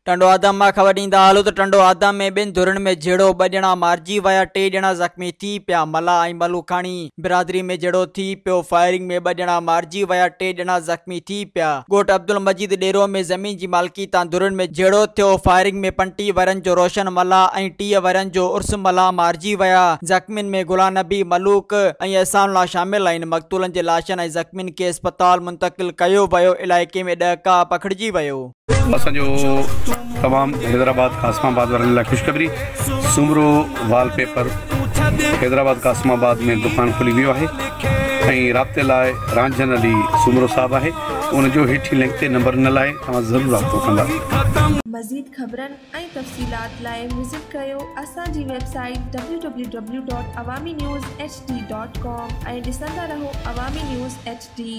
ٽنڊو آدم مان خبر ڏيندا هلون ته ٽنڊو آدم ۾ ٻن ڌرين ۾ جهيڙو، ٻه ڄڻا مارجي ويا، ٽي ڄڻا زخمي ٿي پيا، ملاح ۽ ملوکاڻي برادري ۾ جهيڙو ٿي پيو، فائرنگ ۾ ٻه ڄڻا مارجي ويا، ٽي ڄڻا زخمي ٿي پيا، ڳوٺ عبدالمجيد ڏيرو ۾ زمين جي مالڪي تان ڌرين ۾ جهيڙو ٿيو، فائرنگ ۾ 35 ورهين جو روشن ملاح ۽ 30 ورهين جو عرس ملاح مارجي ويا، زخمين ۾ غلام نبي ملوڪ ۽ احسان الله شامل آهن، مقتولن جي لاشن ۽ زخمين کي اسپتال منتقل ڪيو ويو، علائقي ۾ ڏهڪاء پکڙجي ويو. اسان جو تمام حيدرآباد قاسم آباد وارن لاء خوشخبري سومرو وال پيپر حيدرآباد قاسم آباد ۾ دڪان کلي ويو آهي ۽ رابطي لاء رانجهن علي سومرو صاحب آهي ان جو هيٺين لنڪ تي نمبر ڏنل آهي توهان ضرور رابطو ڪندا. مزيد خبرن ۽ تفصيلات لاء وزٽ ڪريو اسان جي website W W W dot Awami news H D dot com ۽ ڏسندا رهو عوامي نيوز ايڇ ڊي.